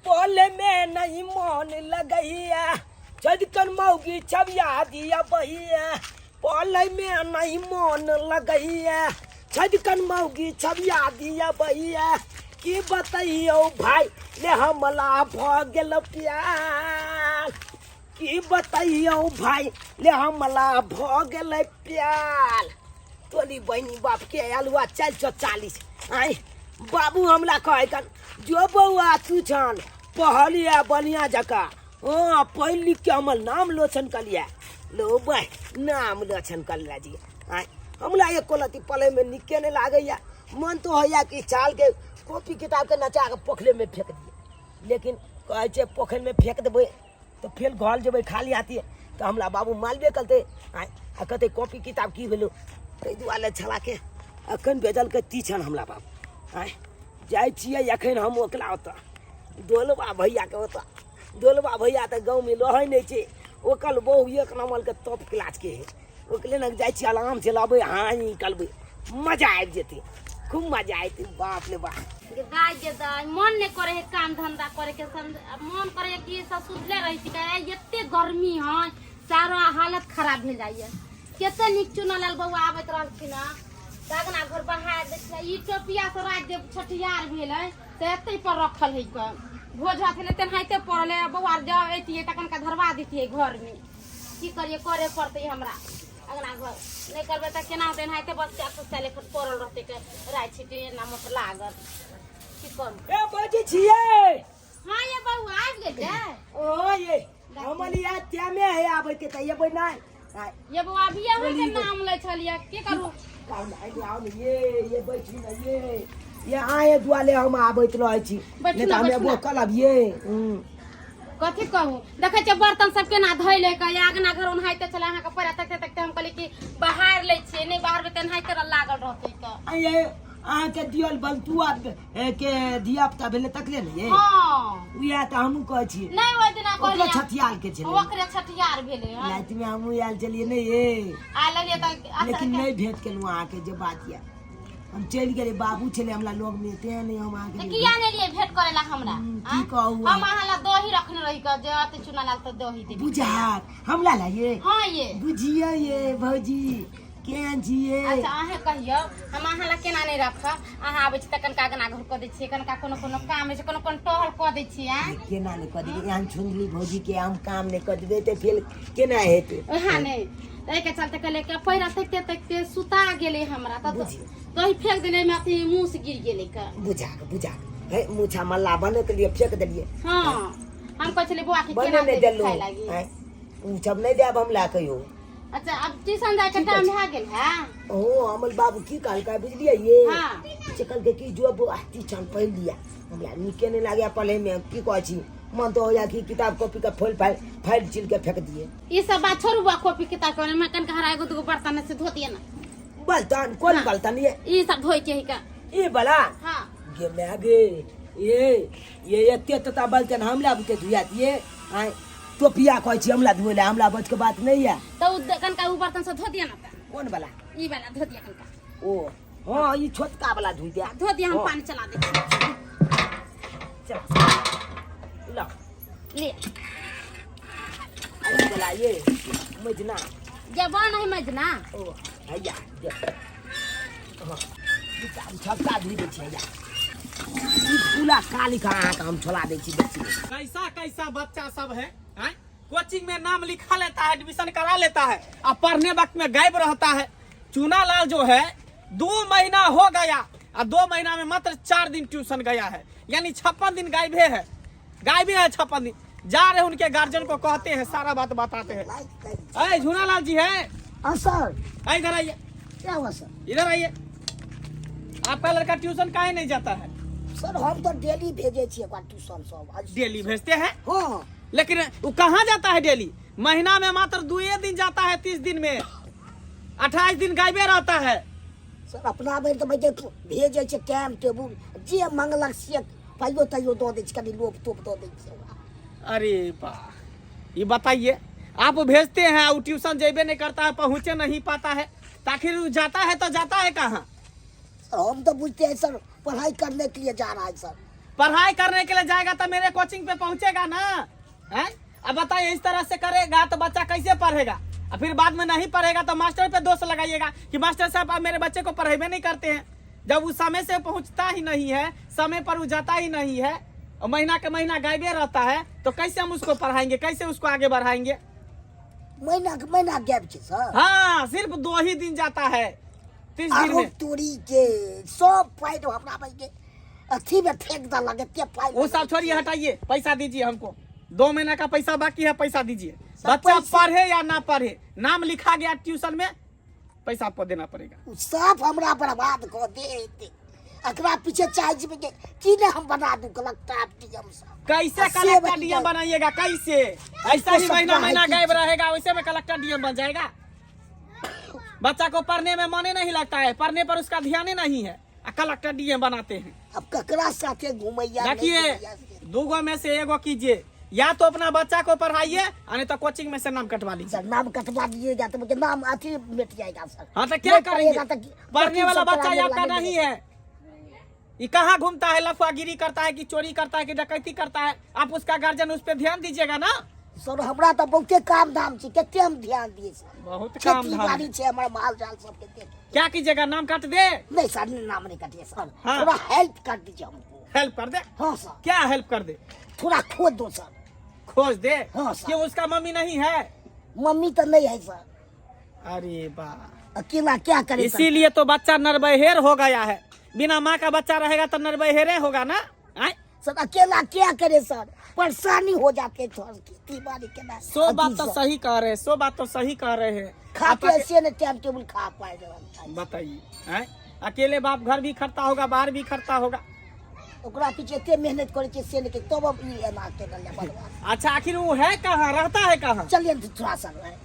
पल में नहीं मन लगैया चदकन मौगी छबिया दिया बहिया पल में नहीं मन लगैया छदकन मौगी छबिया दिया बहिया की बतैयौ भाई ले हमला भऽ गेल प्यार की बतैयौ भाई ले हमला भऽ गेलै प्यार तोली बहिनी बापके आयल हुआ चालि छौ 40 आँय बाबू हमला कहै कन जो बौआ तू छन पढ़लिया बढ़िया जकाँ हँ पढ़ि लिख के हमर नाम लोचन कलिया लो बह नाम लोचन कलिया जी आँय हमरा एको लत्ती पढ़ैमे नीके नहि लागैया मन तो होइया कि चाल के कॉपी किताब के नचा के पोखरे में फेंक दिए लेकिन कहै छै पोखरि में फेंक देबै तऽ फेर घर जेबै खाली हाथी तऽ हमरा बाबू मारबे करतै आँय आ कहतै कॉपी किताब की भेलौ ताहि दुआरे छलाके एखन भेजलकै तीछन हमरा बाबू आँय जाइ छियै एखन हम ओकरा ओतऽ डोलबा भैयाके ओतऽ डोलबा भैया तऽ गाँवमे रहै नहि छै ओकर बहु एक नम्बरके टॉप क्लासके हइ ओकरे लग जाइ छियै आराम से लबै हाँ निकलबै मजा आबि जेतै खूब मजा अयतै बाप रे बाप। गे दाइ गे दाइ मन नहि करे है काम धंधा करे के समझ मन करे है कि सब सुतले रही छी का एते गर्मी है सारा हालत खराब भेल जाइए कते नीक चुना लाल बौआ आबैत रहलखिन हँ अगना घर बहार दै छियै ई टोपिया से राति जे छठियार भेल है से एते पर रखल है क भोज भात भेलै तेनाहिते पड़ल है बौआ जब अयतियै तखन का धरवा दितियै घर में की करिए करे पड़तै हमरा अगना घर नहि करबै तऽ केना होतै एनाहिते बच्चा कुच्चा लेखन पड़ल रहतै के राति छिटी एना मोट लागल की करू ए बजै छियै हाँ ये बौआ आबि गेलियै ओ ये हमर इएह टाइमे है आबै के तऽ एबै नहि आइ ये बौआ अभी अहाँके नाम लै छलियै की करू आउ ने आइ आउ ने ये ये बैठू ने ये ये आए दुआरे हम आबैत रहै छी बैठू नहि तऽ ने, हम बैठू एबो ने। कल अबियै हूँ। कथी कहू देखै छियै बर्तन सब केना धोइ लै के अगना घर ओनाहिते छलै अहाँके पैरा तकते तकते हम कहलियै कि बहार लै छियै नहि बहारबै तऽ एनाहिते लागल रहतै तऽ आ ये अहाँके दियल बलतुआ के धिया पुता भेलै तकले ने ये हाँ उएह तऽ हमहूँ कहै छियै नहि ओहि दिना ओकरे कहलियै छठियार के छलै ओकरे छठियार भेलै हँ रातिमे हमहूँ आयल छलियै ने ये आ लेलियै तऽ लेकिन नहि भेंट केलहुँ अहाँके जे बात यऽ हम चलि गेलियै बाबू छलै हमरा लगमे तें नहि हम अहाँके तऽ नहि किया नहि एलियै भेंट करे ला हमरा की आँय? कहू हम अहाँ ला दही रखने रही के जे अति चुना लाल तऽ दही देबी बुझात हमरा ला ये हाँ ये बुझिए ये भौजी केहन छियै अच्छा अहें कहियौ हम अहाँ ला केना नहि रखब अहाँ आबै छी तऽ कनका अगना घर कऽ दै छियै कनका कोनो कोनो काम होइ छै कोनो कोनो टहल कऽ दै छियै आँय? केना नहि कऽ देबै एहन छुंदली भौजी के हम काम नहि कऽ देबै तऽ फेर केना हेतै ओएह नहि एहिके चलते कहलियै कि पैरा तकिते तकिते सुता गेलै हमरा तऽ बुझियौ। दही फेंक देले में अथी मुँह से गिर गेलै के बुझा कऽ बुझा कऽ हे मुछा मल्ला बने के लिए फेंक देलियै हाँ हम कहै छलियै बौआ के बने केना नहि देबै देलहुँ खाय लागी आँय, ओ सब नहि देब हम ला कहियो अच्छा अब ट्यूशन जाय के टाइम भए गेल है ओ अमल बाबू की कहलकै बुझलियै ये हाँ। से कहलकै कि जो बौआ ट्यूशन पढ़ि लिया हमरा नीके नहि लागैया पढ़ैमे की कहै छी मन तऽ होइया कि किताब कॉपी के फोल फाइल फाइल चिल के फेंक दिए ई सब बात छोड़ू बा कॉपी किताब के में कनका हरा एगो दूगो बर्तन से धो दिए ना बर्तन कोन हाँ। बर्तन ये ई सब धोए के ही का ई बला हाँ गे मैं गे ये ये एते तता बर्तन हमरा बुते धुआ दिए आय टोपिया कहै छी हमरा धोए ले हमरा बच के बात नहीं है तो उ कनका उ बर्तन से धो दिए ना त कोन बला ई वाला धो दिए कनका ओ हाँ ई छोटका वाला धोइ दे धो दिए हम हाँ। पानी चला दे छी चल ल ले आई वाला ये मजना जब नहीं मजना ओ हैया दे हाँ ई छोटका धोइ दै छी हैया ई पूरा काली का अहाँके हम छोड़ा दै छी बेची कैसा कैसा बच्चा सब है हैं? कोचिंग में नाम लिखा लेता है, एडमिशन करा लेता है और पढ़ने वक्त में गायब रहता है। चुनालाल जो है 2 महीना हो गया और 2 महीना में मात्र 4 दिन ट्यूशन गया है, यानी 56 दिन गायबे है, गायबे है 56 दिन। जा रहे उनके गार्जियन को कहते हैं, सारा बात बताते हैं। अरे झूनालाल जी है। हाँ सर। इधर आइए। क्या हुआ सर? इधर आइए। आपका लड़का ट्यूशन काहे नहीं जाता है? सर हम तो डेली भेजे छियै ओकरा ट्यूशन सब। आज डेली भेजते हैं? हाँ। लेकिन वो कहाँ जाता है डेली? महीना में मात्र 2 दिन जाता है, 30 दिन में 28 दिन गायबे रहता है। सर अपना भरि तऽ भेजे भेजै छै टाइम टेबुल जे मंगलक से पाइयो ताइयो दऽ दै छै, कनि लोभ तोप दऽ दै छै ओकरा। अरे वाह, ये बताइए आप भेजते हैं वो ट्यूशन जेबे नहीं करता है, पहुँचे नहीं पाता है, तो आखिर वो जाता है तो जाता है कहाँ? सर हम तो बुझते हैं सर पढ़ाई करने के लिए जा रहा है सर। पढ़ाई करने के लिए जाएगा तो मेरे कोचिंग पे पहुंचेगा ना, हैं? अब बताइए इस तरह से करेगा तो बच्चा कैसे पढ़ेगा? और फिर बाद में नहीं पढ़ेगा तो मास्टर पे दोष लगाइएगा कि मास्टर साहब आप मेरे बच्चे को पढ़ेबे नहीं करते हैं। जब वो समय से पहुंचता ही नहीं है, समय पर वो जाता ही नहीं है और महीना के महीना गायबे रहता है, तो कैसे हम उसको पढ़ाएंगे, कैसे उसको आगे बढ़ाएंगे? महीना के महीना गैप छै सर। हाँ, सिर्फ 2 ही दिन जाता है 30 दिन आरो में। तोरी के सब पाइ दो हमरा भाई के अथी में फेंक देलक एते पाइ। वो सब छोड़िए, हटाइए, पैसा दीजिए हमको। 2 महीना का पैसा बाकी है, पैसा दीजिए। सब बच्चा पैसा- पढ़े या ना पढ़े, नाम लिखा गया ट्यूशन में, पैसा आपको देना पड़ेगा। उ सब हमरा बर्बाद कऽ देत। एकरा पीछे चाहे छी के की ने हम बना दू कलकत्ता डीएम सब। कैसे आ, से कलेक्टर बच डीएम जाए। बनाइएगा? कैसे? ऐसा ही सपना महीना है महीना कि- गायब रहेगा, वैसे में कलेक्टर डीएम बन जाएगा। बच्चा को पढ़ने में मन ही नहीं लगता है, पढ़ने पर उसका ध्यान ही नहीं है, आ कलेक्टर डीएम बनाते हैं। अब ककरा साथे घुमैया नहीं देखिए, घुमैया से। दूगो में से एगो कीजिए, या तो अपना बच्चा को पढ़ाइए, नहीं तो कोचिंग में से नाम कटवा लीजिए। सर नाम कटवा दीजिएगा तो मुझे नाम अथी मिट जाएगा सर। हाँ तो क्या नहीं करेंगे? पढ़ेगा तो पढ़ने कोचिंग वाला सब बच्चा कराने आपका वाला नहीं है। ये कहाँ घूमता है, लफुआगिरी करता है कि चोरी करता है कि डकैती करता है, आप उसका गार्जियन उस पर ध्यान दीजिएगा ना। सर हमरा तो बहुते काम धाम छै, कते हम ध्यान दिए सर। बहुत काम खेती धाम बाड़ी है। छै हमर, माल जाल सब के देख। क्या कीजिएगा, नाम काट दे? नहीं सर, नाम नहीं काटिए सर। हाँ। थोड़ा हेल्प कर दीजिए हमको। हेल्प कर दे? हाँ सर। क्या हेल्प कर दे? थोड़ा खोज दो सर। खोज दे? हाँ, सर। क्यों, उसका मम्मी नहीं है? मम्मी तो नहीं है सर। अरे बा, अकेला क्या करे सर? इसीलिए तो बच्चा नरबहेर हो गया है। बिना माँ का बच्चा रहेगा तो नरबहेरे होगा ना। आय? सर अकेला क्या करे सर, परेशानी हो जाते है थोड़ा खेती बाड़ी के ना। सो बात तो अथी सर, सही कह रहे हैं, सो बात तो सही कह रहे हैं। खा आप के ऐसे ने टाइम टेबल खा पाए रहल। बताइए, आय? अकेले बाप घर भी खटता होगा, बाहर भी खटता होगा। ओकरा पीछे एते मेहनत करे छै से नहीं तब अब ई एना के रहल बर्बाद। अच्छा, आखिर वो है कहाँ, रहता है कहाँ? चलिए न थोड़ा सर,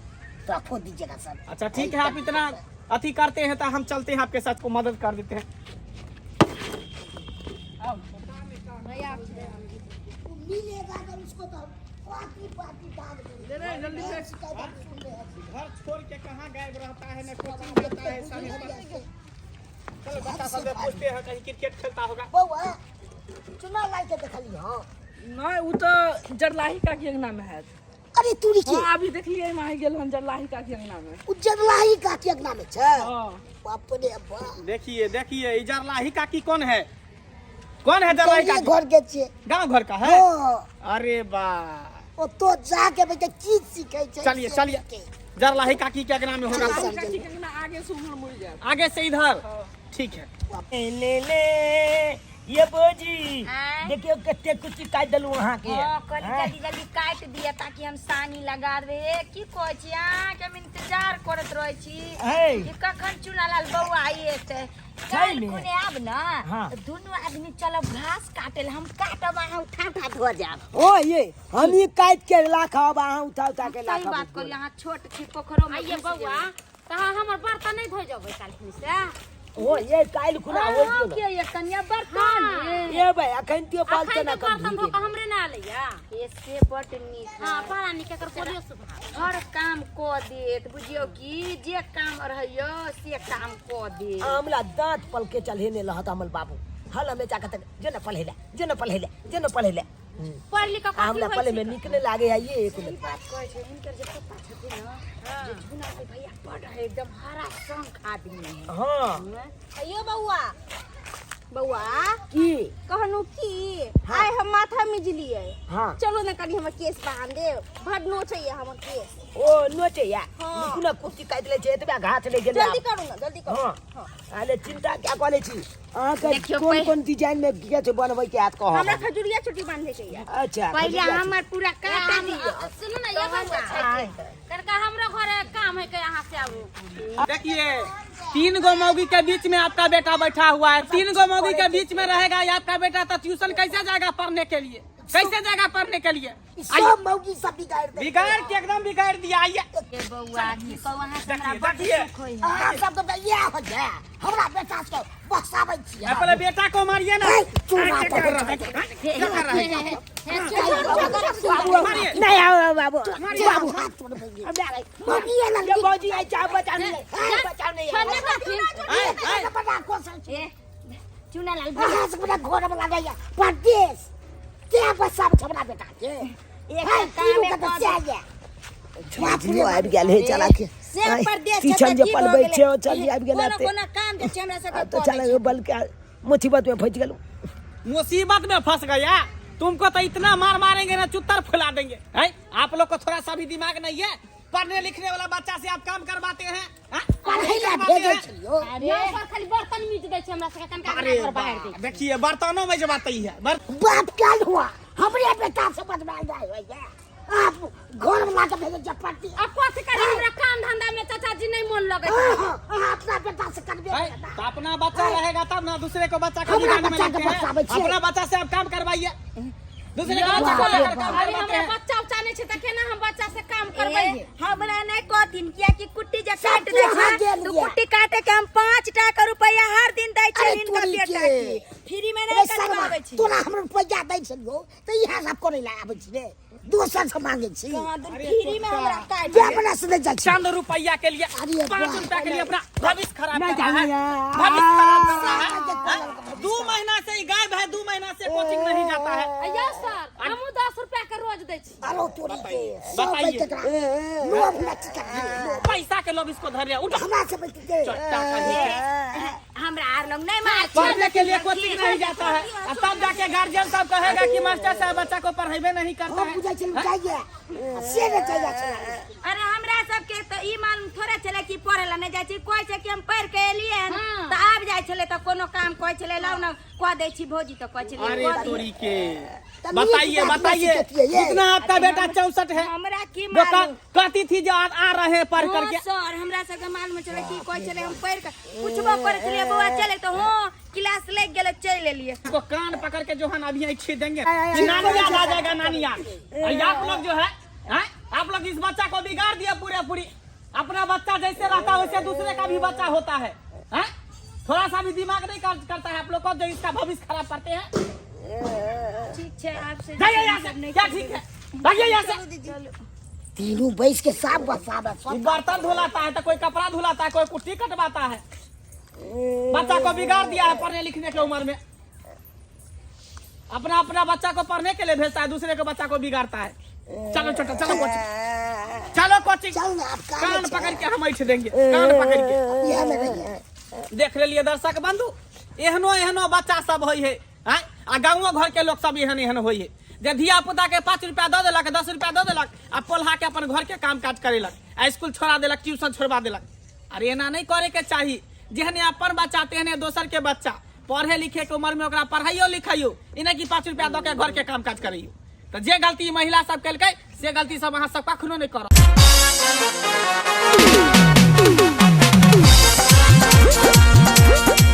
थोड़ा खोज दीजिएगा सर। अच्छा ठीक है, आप इतना अथी करते हैं तो हम चलते हैं आपके साथ, को मदद कर देते हैं। मिलेगा अगर उसको तो हम पाती पाती डाल देंगे। जल्दी से। शिकायत हम सुन रहे हैं। घर छोड़ के कहाँ गायब रहता है, न कोचिंग जाता है समय पर। चलो बच्चा सब से पूछते हैं, कहीं क्रिकेट खेलता होगा। बौआ चुना लाइ के देखली हँ? नहि, ओ तऽ जरलाही काकी अंगना में हैत। अरे तुरी के। हँ, अभी देखलियै, माही गेल हन जरलाही काकी अंगना में। उ जरलाही काकी अंगना में छै? हँ। बाप रे बाप। देखिए देखिए, ई जरलाही काकी कौन है? कौन है जरलाही गाँव काकी? घर के छियै। गांव घर का है? हँ। अरे बा, ओतो जाके बेटा चीज सीखे छै। चलिए चलिए, जरलाही काकी के अंगना में होगा। चलिए। काकी के अंगना आगे से उम्हर मुड़ि जायत। आगे से इधर, ठीक है। ले ले ये बोजी, आँय? देखियो कते कुछ काटि देलहुँ अहाँके। हाँ, कहली आँय? जल्दी जल्दी काटि दिअ ताकि हम सानी लगा देबै। हे, की कहै छी, अहाँके हम इंतजार करैत रहै छी है। कि कखन चुनालाल बौआ एतै। काल्हि ने? खुने आब ने हाँ। तऽ दुनू आदमी चलब घास काटै लए, हम काटब अहाँ उठा उठा धो जायब। ओ ये हम ही काटि के लाखब, अहाँ उठा उठा के सही लाखब। बात कहली, अहाँ छोट छी, पोखरो में आइए घुसि बौआ, जेबै। तहाँ हमर बर्तन नहि धोइ जेबै काल्हि से? ओ ये काल्हि खुना हो अहाँ गेल। के ये कनिया बर्तन? हाँ। ये भाई अखन त्यो अखन बर्तन तऽ अखन बर्तन धुइ धो कऽ हमरे ना आलैया। हे से बड नीक। हाँ, बड़ा नीक एकर बोलियो स्वभाव। हर काम कऽ देत, बुझियौ कि जे काम रहैयो से काम कऽ देत। आमला दांत पलके चढ़ेने रहत हमर बाबू, हल हमें जाके तक जे न पढ़े ले, जे न पढ़े ले, जे न पढ़े ले। पढ़ लिख कऽ कथी आमला होइ पढ़े छै? में नीक नहीं लागे है ये एक ई बात कहै छै, हिनकर जे पप्पा छथिन ने, जे झुना के भैया बड है, एकदम हरा शंख आदमी है। हाँ। अयो बौआ, बौआ। की? कहनु की हाँ। आइ हम माथा मिजलियै। हाँ। चलो ने कनी हमर केस बांध देब, बड नोचैया हमर केस। ओ नोचे या? हाँ। निकू ना, कुर्सी काटि ले छै, एतबा घास ले गेलै। जल्दी करू ने, जल्दी करू। हाँ। हाँ। अरे चिंता क्या करै छी अहाँके? देखियौ, कोन कोन डिजाइन में केस बनबै के हाथ कहब? हमरा खजुरिया चोटी बांधे के या। अच्छा, पहिले खजुरिया। हमर पूरा काट दियौ। सुनू ने ये बौआ, कनिका हमरो घरे काम है के अहाँ से आबू। देखिए, 3 गो मौगी के बीच में आपका बेटा बैठा हुआ है। 3 गो मौगी के बीच में रहेगा ये आपका बेटा तो ट्यूशन कैसे जाएगा पढ़ने के लिए? कैसे जाएगा पढ़ने के लिए? ई सब मौगी सब बिगाड़ दे। बिगाड़ के एकदम बिगाड़ दिया। आइए। हे बौआ, की कहू, अहाँ से हमरा देखिए, बड देखिए। सुख होइए। अहाँ सब तऽ इएह हो जाए, हमरा बेटा सबके बसाबै छियै। पहले बेटा को मारिए ना। है, चूड़ा क्या कर रहा है? क्या कर रहा है? बाबू नहीं आओ बाबू, बाबू हाथ तोड़ देंगे। मौगी ये ये लड़की भौजी आई चाह बचाओ नहीं, बचाओ नहीं। छोड़ने छथिन। आए, आए। बड़ा कोसल छै। हे, चुना लाल भैया अहाँ सब घर वाला नहीं है परदेश के बसाब छै हमरा बेटा के एक है, काम तीनू के तऽ सएह ये। झिझियो आबि गेल हे चला के से परदेश छै पीछन तऽ जे की भऽ पलबै गेलै? छै चल आबि गेल कोनो हेतै। कोनो काम जे छै हमरा सबके आब तऽ कऽ चल दै छै। बल के मुसीबत में फंसि गेलहुँ मुसीबत में फंस गया तुमको तो इतना मार मारेंगे ना चुत्तर फैला देंगे हैं आप लोग को थोड़ा सा भी दिमाग नहीं है पढ़ने लिखने वाला बच्चा से आप काम करवाते हैं हैं? पढ़ै लए करवाते भेजै हैं? छलियौ अरे सर खाली बर्तन मीच दै छै हमरा सबके कनका अरे घर बाहर दै बा, देखिए बर्तनों में जबाते ही है बाप काल हुआ हमरे बेटा से बदमाश जाय होइए आप घर वाला के भेजै छै पट्टी अब कथी करी हमरा काम धंधा में चाचा जी नहीं मन लगे अहाँ अहाँ अपना बेटा से करबे हैं? करना। तो अपना बच्चा रहेगा तब ना दूसरे को बच्चा को हमरा बिगाड़ने में बच्चा के लगते हैं। बचाबै छियै। अपना बच्चा से आप काम करवाइए दूसरे का बच्चा को लेकर काम अरे करवाते हमरा हैं बच्चा उच्चा नहीं छै त केना हम बच्चा से काम करबै ए, हमरा नहीं कहथिन कियाकि कुट्टी जे सब काट दै यहाँ छै गेल तो ये। कुट्टी काटे के हम 5 टाका रुपया हर दिन दै अरे छियै हिनका तोरी बेटा के। के फ्री में रे नहीं सरवा, करवाबै छी तोरा हमर रुपैआ दै छलियौ तऽ इएह सब करै लए आबै छी रे दोसर से मांगे छी कहाँ दिन फ्री में हमरा काट जे अपना से नहीं जाइ छी चंद रुपया के लिए अरे 5 बाप रुपया के लिए अपना भविष्य खराब नहीं कर रहा है जाने यार। भविष्य खराब कर रहा है हैं? 2 महीना से ही गायब है, 2 महीना से कोचिंग नहीं जाता है। अयो सर, हमहूँ 10 रुपया के रोज दै छी। अरो तोरी के सब बताइए। एकरा लोभ लच कर लोभ। पैसा के लोभ इसको धर लिया, उठो। हमरा से बैठ के चट्टा कहीं के। हमरा आर लोग नहीं मार पढ़ने के लिए कोचिंग नहीं जाता है और तब जाके गार्जियन साहब कहेगा कि मास्टर साहब बच्चा को पढ़ेबे नहीं करता हम है। बुझै छी जाइए से नहीं चाहिए छलै। अरे हमरा सबके तऽ ई मालूम थोड़े छलै कि पढ़े ला नहीं जाइ छी। कहै छै कि हम पढ़ के एलियै हन हाँ। तऽ आबि जाइ छलै तऽ कोनो काम कहै छलै लाउ ने कह दै छी भौजी तऽ कहै छलै अरे कह दियै। तोरी के तब बताइए नीक बात बताइए सिखतियै ये। कितना आपका बेटा 64 है हमरा की जो मालूम कहती थी जो आ रहे हैं पढ़ हाँ, करके। सर, हमरा सबके मालूम छलै कि कहै छलै हम पढ़ के पूछबो करै छलियै बौआ चले तऽ हँ क्लास लागि गेलै चलि एलियै। इसको कान पकड़ के जो है ना अभी यहीं छीन देंगे कि नानी याद आ जाएगा, नानी याद। और ये आप लोग जो है हैं? आप लोग इस बच्चा को बिगाड़ दिया पूरे पूरी। अपना बच्चा जैसे रहता है वैसे दूसरे का भी बच्चा होता है, हैं? थोड़ा सा भी दिमाग नहीं खर्च करता है आप लोग को जो इसका भविष्य खराब करते हैं। ठीक छै आपसे। जाइए यहाँ से। क्या ठीक है? भागिए यहाँ से। तीनू बैस के साफ बसाबे ये सब। बर्तन धुलाता है तो कोई कपड़ा धुलाता है, कोई कुट्टी कटवाता है। बच्चा को बिगाड़ दिया है। पढ़ने लिखने के उम्र में अपना अपना बच्चा को पढ़ने के लिए भेजता है, दूसरे के बच्चा को बिगाड़ता है। चलो छोटा, चलो कोचिंग, चलो कोचिंग। चल ना, आब काम कान छै। पकड़ के हम ऐठ देंगे, कान पकड़ के। इएह में रहिए। देख लेलिए दर्शक बंधु, एहनो एहनो बच्चा सब होइ है आँय? आ गाँवो घर के लोग सब एहन एहन होइ है जे धिया पुता के 5 रुपया दऽ देलक, 10 रुपया दऽ देलक आ पोल्हा के अपन घर के काम काज करेलक आ स्कूल छोड़ा देलक, ट्यूशन छोड़वा देलक। अरे एना नहीं करे के चाही। जेहने अपन बच्चा तेहने दोसर के बच्चा। पढ़े लिखे के उम्र में ओकरा पढ़ाइयो लिखाइयो, इने कि 5 रुपया दऽ के घर के काम काज करैयो। तऽ जे गलती महिला सब केलकै से गलती सब अहाँ सब कखनो नहि करब।